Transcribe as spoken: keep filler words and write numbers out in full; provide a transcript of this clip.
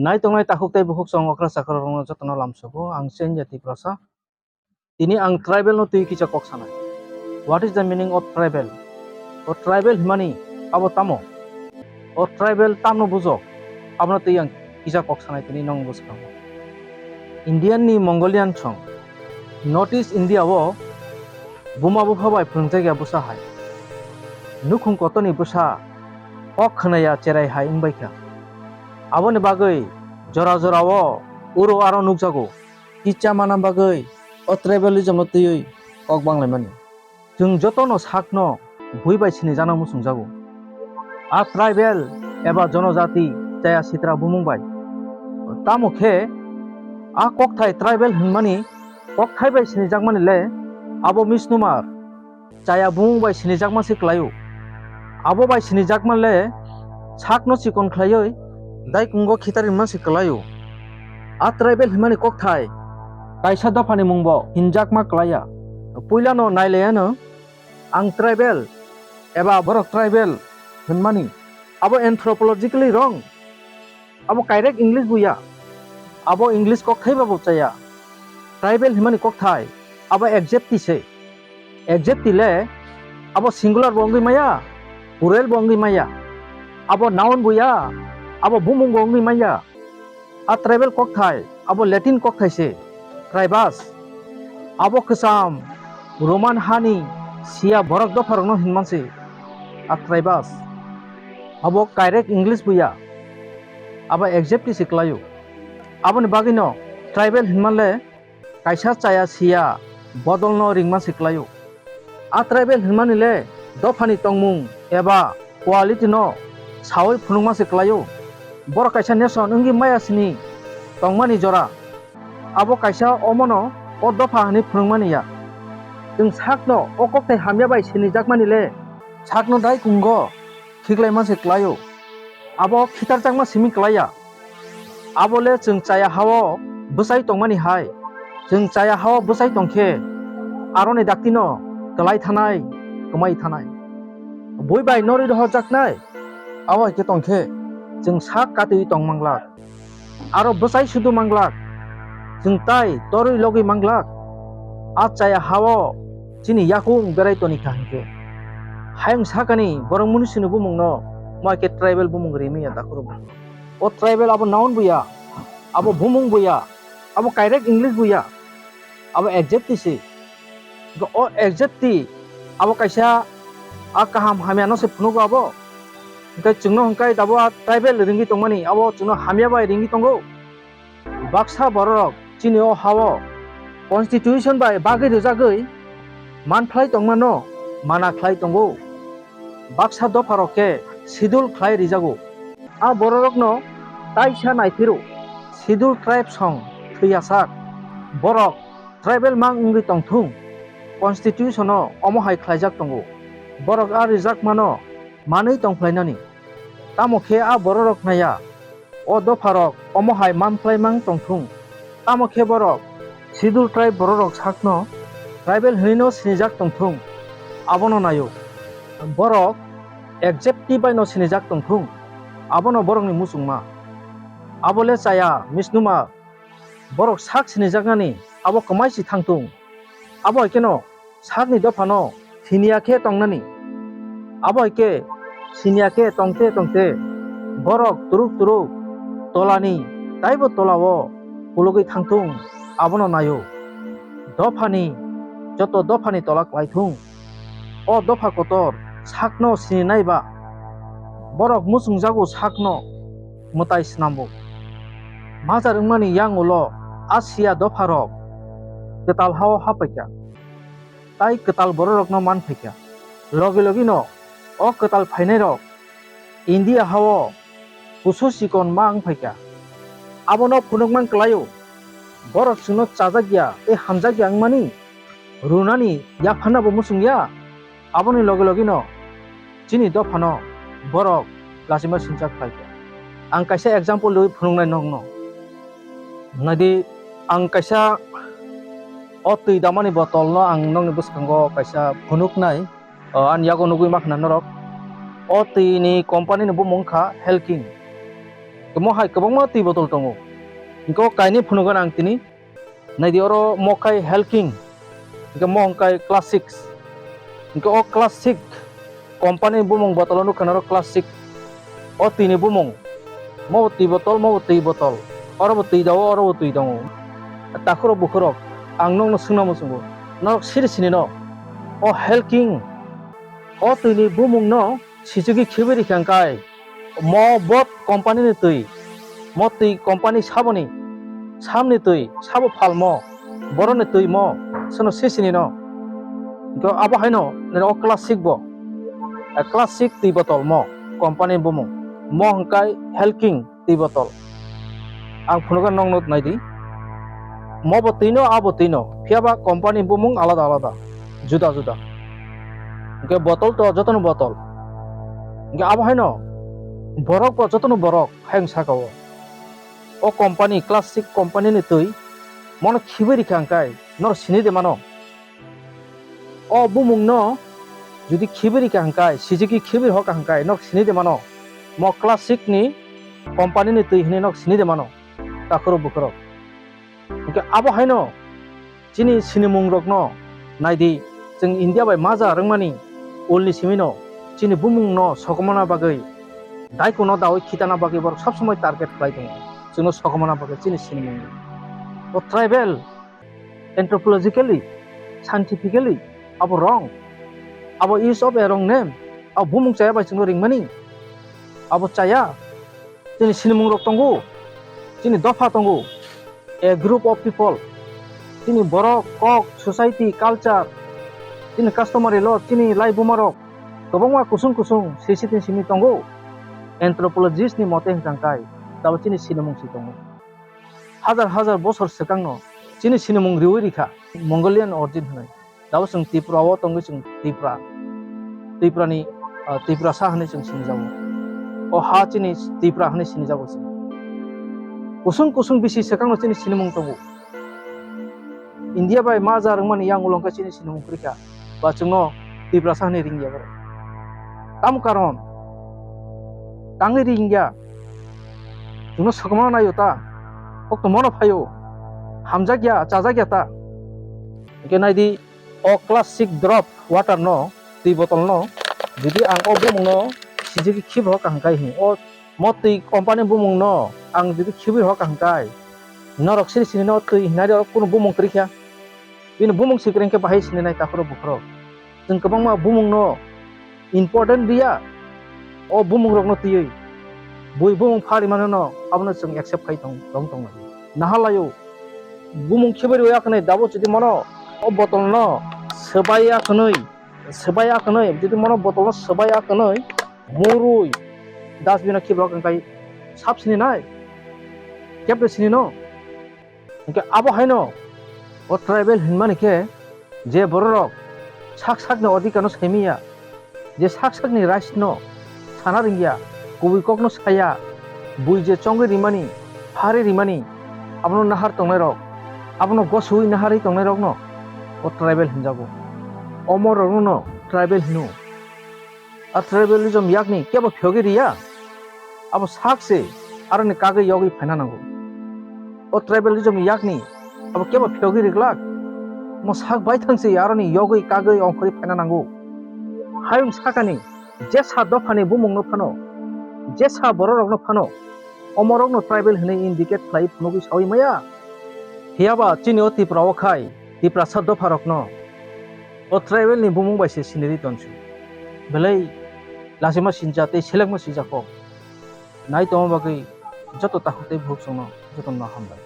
Nai tongnai takhuk tei bukhuk chwng okra chakra rokno jotono lamsogo, ang Chenjati Prasa. Tini ang tribal no twi kisa kok sanai. What is the meaning of tribal? O tribal himani abo tamo? O tribal tamno bujo? Abono twi ang kisa kok sanai tini nong bwskango. Indian ni Mongolian chwng North East India o buma bupha bai phwrwngjakya bwsa hai. Nukhung kotorni bwsa kok khwnaya cherai hai wngbaikha. Aboni bagwi jora jora o uro aro nukjago. Kicha mana bagwi o tribalism no twiwi kok banglaimani. Chwng jotono sakno bui bai sinijakna muchungjago. A tribal eba jonojati chaya sitra bumung bai. Tamo khe a kokthai tribal hwnmani kokthai bai sinijakmani le abo misnumar chaya bumung bai sinijakma se kwlaio. Abo bai sinijakma le sakno chikon khlaiwi daikungo khitar rinma se kwlaio. A tribal hwnmani kokthai kaisa dophani mungbo hinjakma kwlaiya. Puilano nailaiano ang tribal eba borok tribal hwnmani abo anthropologically wrong. Abo kairek English buya. Abo English kokthai babo chaya. Tribal himani kokthai abo adjective se. Adjective le abo singular bo wngwi maya, plural bo wngwi maya. Abo noun buya, abo bumung bo wngwi maya. A tribal kokthai abo Latin kokthai se, tribus. Abo kwcham Roman hani siya borok dopharokno hinman se a tribus. Abo kairek English buya. Abo adjective se kwlaio. Aboni bagwino tribal hinmanle kaisa chaya siya bodolno ringma se kwlaio. A tribal hinmani le dophani tongmung eba quality no sawi phunukma se kwlaio. Borok kaisa nation wngwi maya sini tongmani jora. Abo kaisa omono o dopha hwnwi phunukmani ya. Chwng sakno o kokthai hamya bai sinijakmani le sakno daikungo khiklaima se kwlaio. Abo khitarjakma simi kwlaiya. Abo le chwng chaya hao bwchai tongmani hai. Chwng chaya hao bwchai tongkhe aroni daktino kwlai thanai, kwmai thanai. Bui bai norwi rohorjaknai. Abo hai khe tongkhe chwng sak katwi tong manglak. Aro bwchai sudu manglak. Chwng tai torwi logwi manglak. A chaya hao chini yakung berai toni kha hinkhe. Hayung sakani borok munisini bumungno ma khe tribal bumung rimwi ya dakhoro. O tribal abo noun buya, abo bumung buya, abo kairek English buya, abo adjective se. Hwnkhe o adjective abo kaisa a kaham hamya no se phunugo abo. Hwnkhe chwngno hwnkhe abo a tribal ringwi tongmani abo chwngno hamya bai ringwi tongo. Baksa bororok chini o hao constitution bai bagwi rwjagwi manphlai tongmano mana khlai tongo. Baksa dopharok khe schedule khlai rijago. A bororokno taisa naiphiro schedule tribe song thwiyasak. Borok tribal mang wngwi tongthung, constitution-o omo hai khlaijak tongo. Borok a rijakmano manwi tongphlainani. Tamo khe a bororok naiya. O dopharok omo hai manphlai mang tongthung. Tamo khe borok schedule tribe bororok sakno tribal hwnwino sinijak tongthung, abono naio. Borok adjective baino sinijak tongthung, abono borokni muchungma. Abo le chaya misnuma, borok sak sinijaknani abo kwmai si thangthung. Abo hai kheno sakni dophano siniya khe tongnani. Abo hai khe siniya khe tongte tongte borok turuk turuk tolani taibo tolao kulugwi thangthung abono naio. Dophani joto dophani tola klaithung. O dopha kotor sakno sininai ba borok muchungjago sakno mwtai snambo. Majak wngmani yang ulo a siya dopharok kwtal hao haphaikha. Tai kwtal bororokno manphaikha. Logi logino o kwtal phainairok India hao kusu chikon ma wngphaikha. Abono phunukmang kwlaio. Borok chwngno chajakya tei hamjakya wngmani runani yapharnabo muchungya. Aboni logi logino chini dophano borok lachima sincha khlaikha. Ang kaisa example rwi phunuknai nokno. Naidi, ang kaisa o twi damani botolno ang nokni bwskango kaisa phunuknai. O, ani yago nugwi makhna norok. O twi ni company ni bumung kha Helking. Mo hai kwbangma twi botol tongo. Hwnkhe o kainwi phunukgwn ang tini. Naidi oro mo khai Helking. Hwnkhe mo hwnkhe Classic. Hwnkhe o Classic company bumung botol o nukha norok Classic. O twi ni bumung. Mo bo twi botol, mo bo twi botol. Oro bo twi dao, oro bo twi dao. Takhurok bukhurok, ang nokno swngna muchungo. Norok siri sini no. O Helking. O twi ni bumung no Sijigwi khibi rikha hwnkhe mo bot company ni twi, mo twi company saboni, samni twi sabo phalmo, boroni twi mo, sono sisini no. Hwnkhe abo haino nini o Classic bo, eh, Classic twi botol mo, company bumung, mo hwnkhe Helking twi botol. Ang phunukha nokno naidi. Mo bo twi no, abo twi no. Phiya ba company bumung alada alada, juda juda. Hwnkhe botol to jotono botol. Hwnkhe abo haino borok bo jotono borok hayung saka o. O company, Classic company ni twi mono khibi rikha hwnkhe norok sini de mano. O bumung no jodi khibi rikha hwnkhe, sijigwi khibi rikha hwnkhe, nok sini de mano. Mo Classic ni company ni twi hinwi nok sini de mano. Takhurok bukhurok. Hwnkhe abo haino chini sinimung rokno naidi, chwng India bai maja rwngmani ulni simi no chini bumung no sokomorna bagwi, daikon no dawi khitana bagwi borok sob somoi target khlai tongo. Chwngno sokomorna bagwi chini sinimung. O tribal Anthropologically, scientifically, abo wrong. Abo use of a wrong name. Abo bumung chaya bai chwngno ringmani. Abo chaya. Chini sinimung rok tongo. Chini dopha tongo. A group of people. Chini borok, kok, society, culture. Chini customary law, chini lai buma rok. Kwbangma kusung kusung sisitini simi tongo. Anthropologist ni mote hwnkha hwnkhe, abo chini sinimung si tongo. Hajar hajar bosor swkangno chini sinimung riwi rikha Mongolian origin hwnwi. Dabo chwng Tripura o tongwi chwng Tripura, Tripurani, ah, Tripurasa hwnwi chwng sinijago. O ha chini Tripura hwnwi sinijago chwng. Kusung kusung bisi swkangno chini sinimung tongo. India bai maja rwngmani yang ulo hwnkhe chini sinimung kwrwikha. Ba chwngno Tiprasa hwnwi ringya borok. Tamo karon tangwi ringya? Chwngno sokomorna naio ta? Kok tongmano phaio? Hamjakya, chajakya ta? Hwnkhe naidi, o Classic drop water no, twi botol no, jodi ang o bumung no sijigwi khibi rokha hwnkhe, o mo twi company bumung no ang jodi khibi rokha hwnkhe, norok siri sini no twi hinari oro kunu bumung kwrwikha. Bini bumung si kwrwikhe bahai sininai takhurok bukhurok. Chwng kwbangma bumungno important riya, o bumungrokno twiwi bui bumung phari manano, abono chwng accept khai tong, tong, tong lai. Naha laio, bumung khibai rwya khwnwi dabo chidi mono o botolno swbaiya khwnwi, swbaiya khwnwi, chidi mono botolno swbaiya khwnwi murwi dustbin-o khibrok wngkhai sap sininai, kebde sinino. Hwnkhe abo haino o tribal hinmani khe je bororok sak sakni odhikar no saimanya, je sak sakni rights no sana rwngya, kubui kokno saya, bui je chongwi rimani, phari rimani, abono nahar tongnairok, abono gosui naharwi tongnairokno o tribal hinjago. Omorokno tribal hino. A tribalism yakni kebo phiyogwi riya? Abo sak se aroni kagwi yogwi phaina nango. O tribalism yakni abo kebo phiyogwi riglak? Mo sak baithang se aroni yogwi kagwi ongkhorwi phaina nango. Hayung sakani jesa dophani bumungno phano, jesa bororokno phano, omorokno tribal hwnwi indicate khlai phunugwi saui maya. Phiyaba chini o Tripura o khai Tiprasa dopharokno o tribal ni bumung bai se sinirwi tonsu. Belai lachima sincha tei selengma sincha kok. Nai tongma bagwi joto takhuk tei bukhuk chwngno jotono hambai.